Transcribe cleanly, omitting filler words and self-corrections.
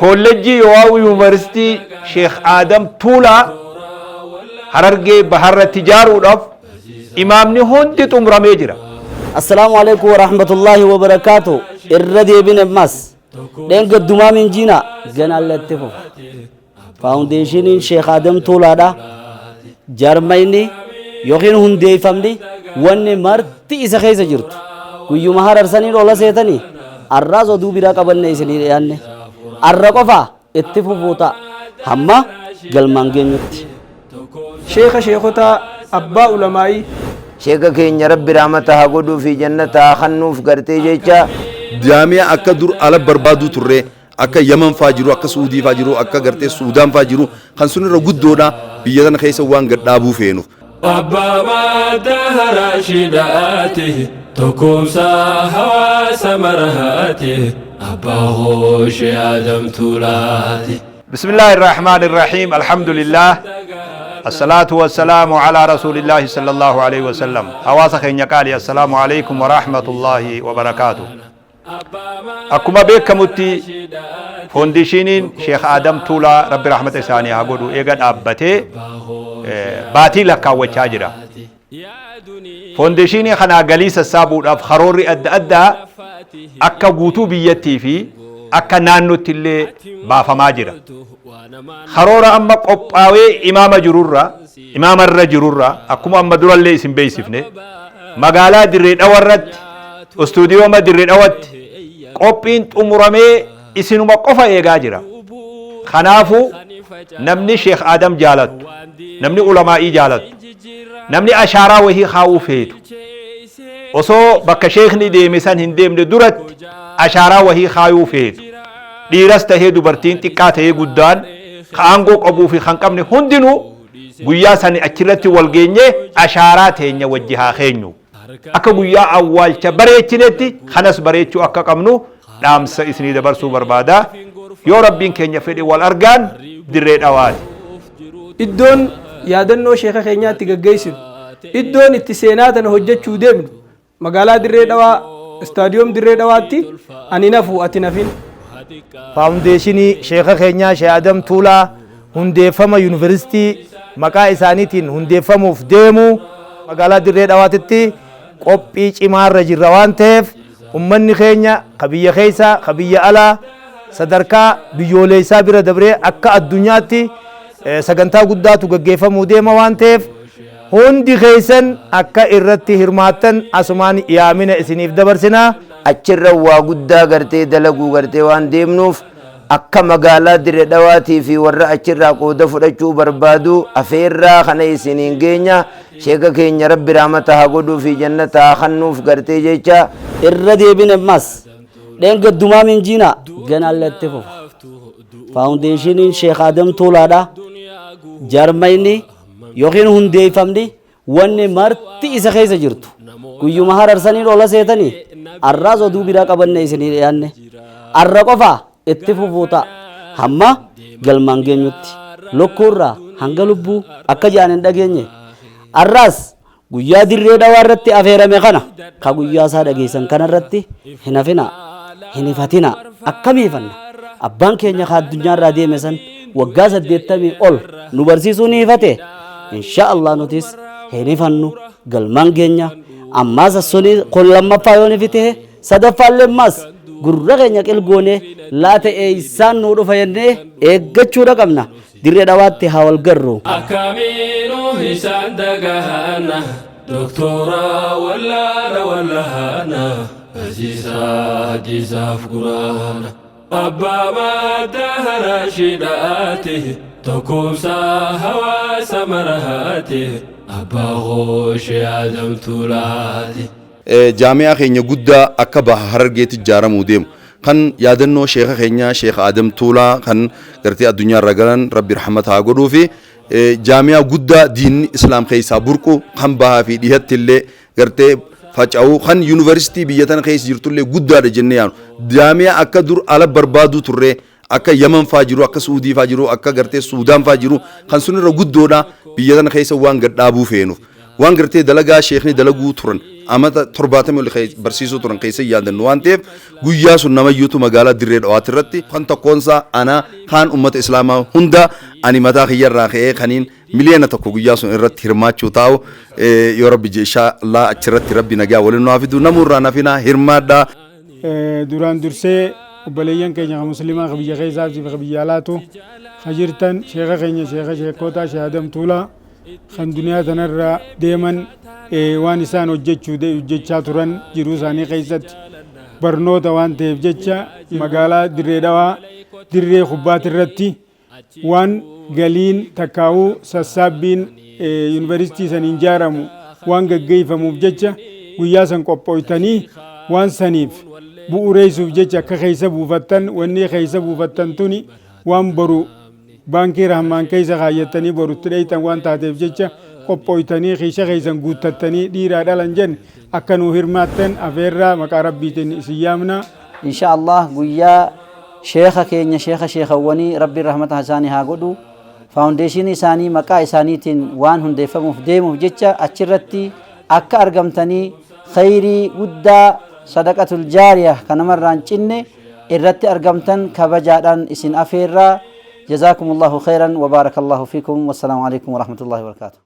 Koollejjii Yoo'aawu Yuunivarsiitii Sheekh Aadam Tuulaa Harargee Baharratti ijaaruudhaaf imaamni hundi xumuramee jira. Assalaamu alaikum warahmatullaahi wabarakaatu. Irra deebine ammas dheengaddumaa minjiina ganaallee itti fufa. Faawundeeshiniin Sheekh Adam Tuulaadha. Jarmayni yookiin hundeeffamni wanni marti isa keessa jirtu. Guyyuma hararsaniin ola seetanii arraas oduu biraa qabanne isinii dhiyaanne. Arra qofa itti fufuu ta'a. Hamma galmaan geenyutti. Sheekha sheekotaa, abbaa ulamaa'ii. Sheeka keenya Rabbi rahmata haa godhuu fi jannata haa kannuuf gartee jecha. Jaami'a akka dur ala barbaaduu turre, akka Yaman faa jiru, akka Suudii faa jiru, akka gartee Suudaan faa jiru, kan sun irra guddoodha, biyya tana keessa waan gad dhaabuu feenuuf. Abbaa madda harashidaati, tokkoomsa hawaasa maraati, abbaa hooshee Adam Tuulaati. بسم الله الرحمن الرحيم، الحمد لله، الصلاة والسلام على رسول الله صلى الله عليه وسلم. Hawaasa keenya qaalii، السلام عليكم ورحمة الله وبركاته. Akkuma beekamutti foondishiniin Sheekh Aadam Tuulaa, Rabbi rahmata isaanii haa godhu, eega dhaabbatee baatii lakkaawwachaa jira. Foondishinii kanaa galii sassaabuudhaaf karoorri adda addaa akka guutuu biyyattii fi akka naannootti illee baafamaa jira. Karoora amma qophaawee imaama jirurra, imaamarra jirurra, akkuma amma durallee isin beeksifne, magaalaa Dirree Dhawarratti, istuudiyooma Dirree Dhawatti qophiin xumuramee isinuma qofa eegaa jira. Kanaafuu namni Sheekh Adam jaalattu, namni ulamaa'ii jaalattu, namni ashaaraa wahii kaa'uu feetu, osoo bakka sheekni deeme san hin deemne duratti ashaaraa wahii kaayuu feetu, dhiiras tahee dubartiin, xiqqaa tahee guddaan, ka aangoo qabuu fi kan qabne hundinuu guyyaa sani achirratti wal geenyee ashaaraa teenya wajji haa keenyu. Akka guyyaa awwaalcha bareechinetti kanas bareechuu akka qabnu dhaamsa isinii dabarsuu barbaada. Yoo Rabbiin keenya fedhe wal argaan Dirree Dhawaati. Iddoon yaadannoo sheeka keenyaa itti gaggeessinu, iddoon itti seenaa tana hojjechuu deemnu, magaalaa Dirree Dhawaa, istaadiyoom Dirree Dhawaatti. Ani nafu, ati nafin. Faawundeeshinii sheeka keenyaa Sheekh Adam Tuulaa, hundeeffama yuunivarsiitii maqaa isaaniitiin hundeeffamuuf deemu, magaalaa Dirree Dhawaatitti qophii cimaarra jirra waan ta'eef, ummanni keenya ka biyya keessaa, ka biyya alaa, sadarkaa biyyooleessaa bira dabree akka addunyaatti sagantaa guddaatu gaggeeffamuu deema waan ta'eef, hundi keessan akka irratti hirmaattan asumaan yaamina isiniif dabarsinaa. Achirra waa guddaa gartee dalaguu gartee waan deemnuuf, akka magaalaa Dirre Dhawaatii fi warra achirraa qooda fudhachuu barbaadu afeerraa kana isiniin geenya. Sheeka keenya Rabbi rahmata haa godhuu fi jannata haa kannuuf gartee jecha. Irra deebine ammas dheengaddumaa minjiina ganaallee itti fufa. Faawundeeshiniin Sheekh Adam Tuulaadha. Jarmayni yookiin hundeeffamni wanni marti isa keessa jirtu. Guyyuma hararsaniin ola seetanii arraas oduu biraa qabanne isinii dhiyaanne. Arra qofa itti fufuu ta'a. Hamma galmaan geenyutti. Lukkuurraa hanga lubbuu akka ja'an hin dhageenye. Arraas guyyaa Dirree Dhawaa irratti afeerame kana, ka guyyaa isaa dhageessan kana irratti hin hafinaa, hin hifatinaa. Akkamii hifanna? Abbaan keenya ka addunyaa irraa deeme san waggaa 80 ol nu barsiisuu ni hifate. Insha Allah nutis hin hifannu, galmaan geenya. Ammaas suni kun lammaffaa yoo ni fite, sadaffaallee ammaas gurra keenya qilgoone laata eeysaan nuu dhufa jennee eeggachuudha qabna. Dirree Dhawaatti haa wal garru. Akkamiinuu isaan dagaana, doktora wallaana wallaana, barsiisaa hadiisaaf quraana. Abbaa madda harashiidhaati, tokkoomsa hawaasa maraati, abbaa hooshee Adam Tuulaati. Jaami'aa keenya guddaa akka baha Harargeetti ijaaramuu deemu, kan yaadannoo sheeka keenya Sheekh Adam Tuulaa, kan gartee addunyaa irra galan, Rabbi rahmata haa godhuu fi jaami'aa guddaa diinni islaam keessaa burqu, kan bahaa fi dhihatti illee gartee faca'u, kan yuunivarsiitii biyya tana keessa jirtullee guddaadha jennee yaanu, jaami'aa akka dur ala barbaaduu turre, akka Yaman faa jiru, akka Suudii faa jiru, akka gartee Suudaan faa jiru, kan sun irra guddoodha, biyya tana keessa waan gad dhaabuu feenuuf. Waan gartee dalagaa sheekni dalaguu turan amata 70 ol barsiisuu turan keessa yaadannu waan ta'eef, guyyaa sun namayyuutu magaalaa Dirree Dhawaati irratti kan tokkoonsaa ana kaan ummata islaamaa hunda ani mataa kiyyarraa ka'ee kaniin 1 miliyoona guyyaa sun irratti hirmaachuu taa'u yoo Rabbi je, inshaa Allah achirratti Rabbi nagaa waliin nu haa fidu. Namurraa nafinaa hirmaadhaa. Duraan dursee obboleeyyan keenya kan muslimaa kan biyya keessaa fi kan biyya alaatu ka jirtan, sheeka keenya, sheeka sheekootaa, Sheekh Adam Tuulaa kan duniyaa tanarra deeman, waan isaan hojjechuu hojjechaa turan jiruu isaanii keessatti barnoota waan ta'eef jecha, magaalaa Dirree Dhawaa dirree kubbaati irratti waan galiin takkaa'uu sassaabbiin yuunivarsiitii saniin ijaaramu waan gaggeeffamuuf jecha, guyyaa san qophooytanii waan saniif bu'uureessuuf jecha akka keessa buufattan, wanni keessa buufattan tuni waan boru baankii Rahmaan keessa kaayyattanii borutti dheeytan waan taateef jecha, qophooytanii kiisha keessan guuttattanii dhiiraa dhalan jenne akka nuu hirmaattan afeerraa maqaa Rabbiitiin isin yaamna. Insha Allah guyyaa sheeka keenya, sheeka sheekawwanii, Rabbiin rahmata isaanii haa godhu, faawundeeshinii isaanii maqaa isaaniitiin waan hundeeffamuuf deemuuf jecha, achirratti akka argamtanii khayrii guddaa sadaqatul jaariya kan namarraan cinne irratti argamtan kabajaadhaan isin afeerraa. جزاكم الله خيرا وبارك الله فيكم، والسلام عليكم ورحمة الله وبركاته.